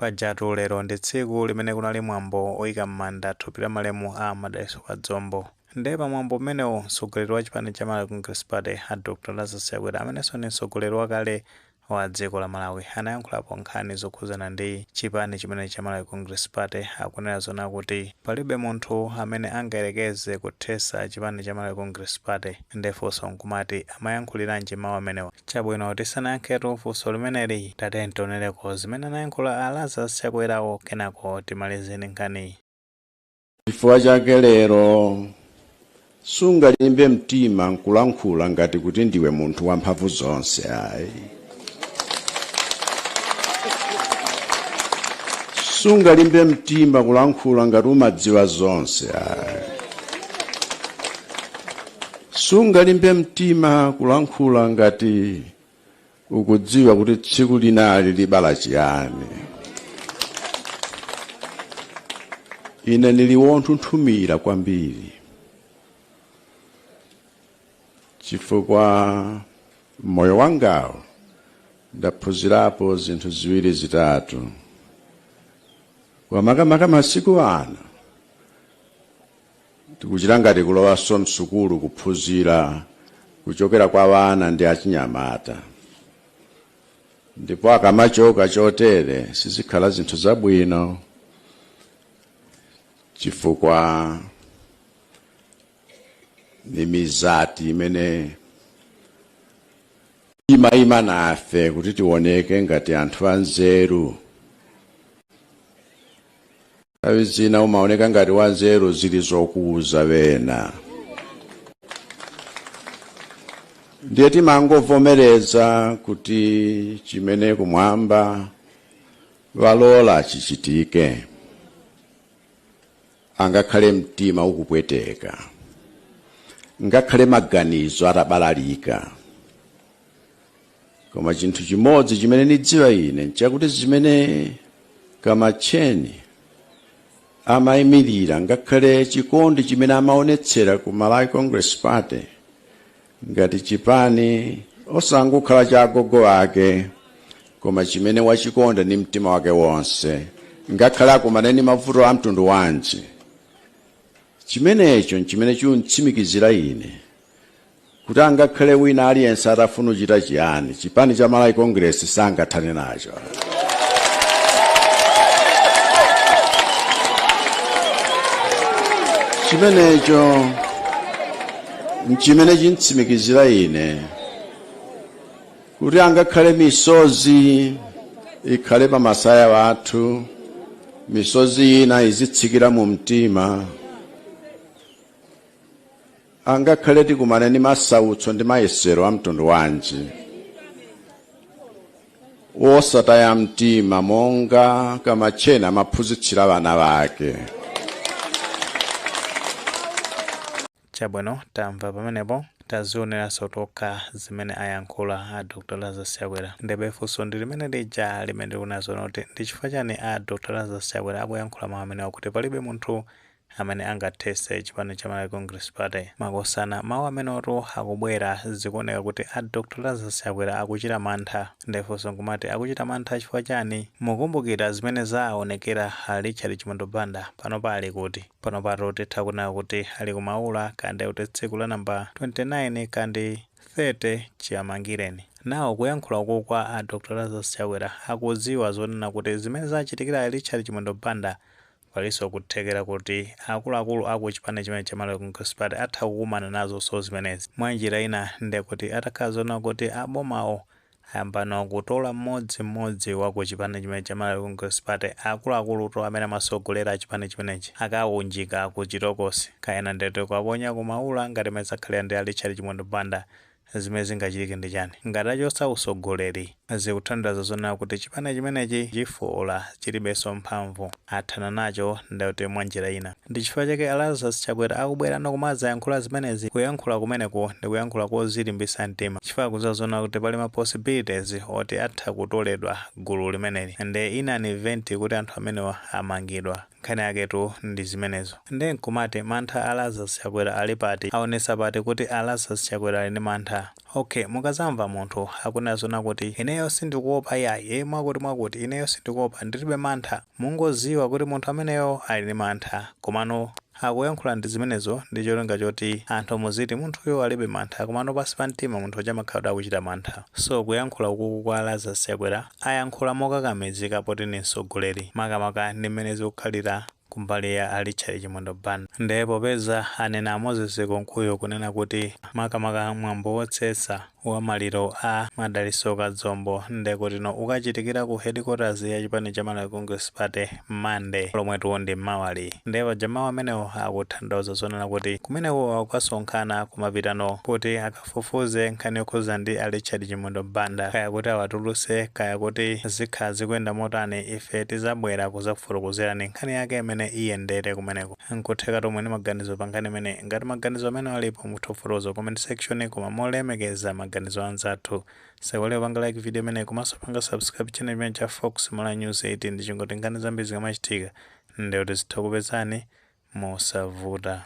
Pajatu lero ndi tsiku limene kunali mwambo oika m'manda thupi la malemu a Madalitso Kazombo. Nde pa mwambo umenewu mtsogoleri wa chipani cha Malawi Congress Party a Dr Lazarus Chakwera amenenso ndi mtsogoleri wakale wa dziko la Malawi anayankhulapo nkhani zokhuzana ndi chipani chimenechi cha Malawi Congress Party akunena zona kuti palibe munthu amene angayerekeze kuthesa chipani cha Malawi Congress Party. Nde funso nkumati amayankhuliranji mawu amenewa? Chabwino tisanayankhetu funso limeneli tatiyeni tionereko zimene anayankhula a Lazarus Chakwerawo kenako timalize ndi nkhaniyi. Chifukwa chake lero sungalimbe mtima nkulankhula ngati kuti ndiwe munthu wamphamvu zonse ayi. Sungalimbe mtima kulankhula ngati umadziwa zonse ayi. Sungalimbe mtima kulankhula ngati ukudziwa kuti tsiku linali libala chiyani. Ine ndili wonthunthumira kwambiri chifukwa moyo wangawo ndaphunzirapo zinthu ziwiri zitatu, makamaka masiku ano tikuchita ngati kulowanso msukulu kuphunzira kuchokera kwa ana ndi achinyamata, ndipo akamachoka chotere sizikhala zinthu zabwino chifukwa ni mizati imene imayima nafe kuti tioneke ngati anthu anzeru. Nthawi zina umaoneka ngati wanzeru zili zokuuza wena, ndiye timangovomereza kuti chimene kumwamba walola chichitike, angakhale mtima ukupweteka, ngakhale maganizo atabalalika. Koma chinthu chimodzi chimene nidziwa ine nchakuti zimene Kamatcheni amayimirira, ngakhale chikondi chimene amaonetsera ku Malawi Congress Party ngati chipani osangokhala cha agogo ake, koma chimene wachikonda ndi mtima wake wonse, ngakhale akumane ndi mavuto a mtundu wanji, chimenecho nchimene chikuntsimikizira ine kuti angakhale wina aliyense atafuna kuchita chiyani, chipani cha Malawi Congress sangathane nacho. Chimenecho nchimene chintsimikizira ine kuti angakhale misozi ikhale pa masaya athu, misozi ina izitsikira mu mtima, angakhale tikumane ndi masautso ndi mayesero a mtundu wanji, wosataya mtima monga Kamatcheni amaphunzitsira vana vake. Chabwino, tamva pamenepo, tazioneranso tokha zimene ayankhula a Dr Lazarus Chakwera. Ndebe funso ndi limene lija limene likunena kuti ndi chifukwa chani a Dr Lazarus Chakwera akuyankhula mawu amenewa kuti palibe munthu amene angathetse chipani cha Malawi Congress Party. Makosana, mawu amenewatu akubwera zikuoneka kuti a Dr Lazarus Chakwera akuchita mantha. Nde funso nkumati akuchita mantha chifukwa chani? Mukumbukira zimene zaonekera a Richard Chimwendo Banda panopa ali kuti? Panopatu titha kunena kuti ali ku Maula kaya ndi kuti tsiku la number 29 kaya ndi 30 chiyamangireni. Nawo kuyankhula uku kwa a Dr Lazarus Chakwera akudziwa zonena kuti zimene zachitikira a Richard Chimwendo Banda palinso kuthekera kuti akuluakulu aku chipani chimene cha Malawi Congress Party atha kukumana nazonso zimenezi. Mwanjira ina ndekuti atakhala zonena kuti abomawo ayambano kutola mmodzimmodzi wa ku chipani chimene cha Malawi Congress Party, akuluakulutu amene amasogolera chipani chimenechi akaunjika ku chitokosi, kapena ndekuti kuwaponya ku Maula ngati mmene zakhalira ndi a Richard Chimwendo Banda. Zimene zingachitike ndi chani? Ngati achotsa usogoleri, zikutanthauza zonena kuti chipani chimenechi chifoola, chilibenso mphamvu. Athana nacho ndekuti mwanjira ina. Ndi chifukwa chake a Lazarus Chakwera akubwerano kumadzayankhula zimenezi. Kuyankhula kumeneku ndi kuyankhula kozilimbitsa mtima chifukwa akudziwa zonena kuti pali ma possibilities oti atha kutoledwa gulu limeneli nde in an event kuti anthu amenewa amangidwa. Nkhani yaketu ndi zimenezo. Nde nkumati mantha a Lazarus Chakwera ali pati? Aonetsa pati kuti a Lazarus Chakwera ali ndi mantha? Ok, mukazamva munthu akunena zona kuti ineyo Ineyo sindikuopa yayi, mwakuti mwakuti, ineyo sindikuopa, ndilibe mantha. Mungoziwa kuti munthu ameneyo ali ndi mantha, komano akuyankhula ndi zimenezo ndi cholinga choti anthu muziti munthuyo alibe mantha, komano pansi pa mtima munthu uja amakhala akuchita mantha. So kuyankhula ukuku kwa Lazarus Chakwera, ayankhula mokakamizika poti ni mtsogoleri, makamaka ndi mmene zikukhalira kumbali ya a Richard Chimwendo Banda. Ndiye popeza anena Moses Kunkuyu kunena kuti makamaka mwambo wotsetsa wa maliro a Madalitso Kazombo ndekutino ukachitikira ku headquarters ya chipani cha Malawi Congress Party Monday lomwe ndi mawali. Ndiye paja mawu amenewo akutanthauza zonena kuti kumeneko akukasonkhana kumapitano kuti akafufuze nkhani yokhuza ndi a Richard Chimwendo Banda, kaya kuti awatulutse, kaya kuti zikhala zikuyenda motani, ife tizabwera kuzakufotokozerani nkhani yake imene iyendere kumeneko. Nkutheka tomwe ndi maganizo pa nkhani imene. Ngati maganizo amene alipo, mutha kufotokoza comment section, koma molemekeza maganizo anzathu. Saiwale panga like video imene, komanso panga subscribe channel imene cha Fox Malawi News 8, ndi chingoti nkhani zambiri zikamachitika ndekuti zitha kupezani mosavuta.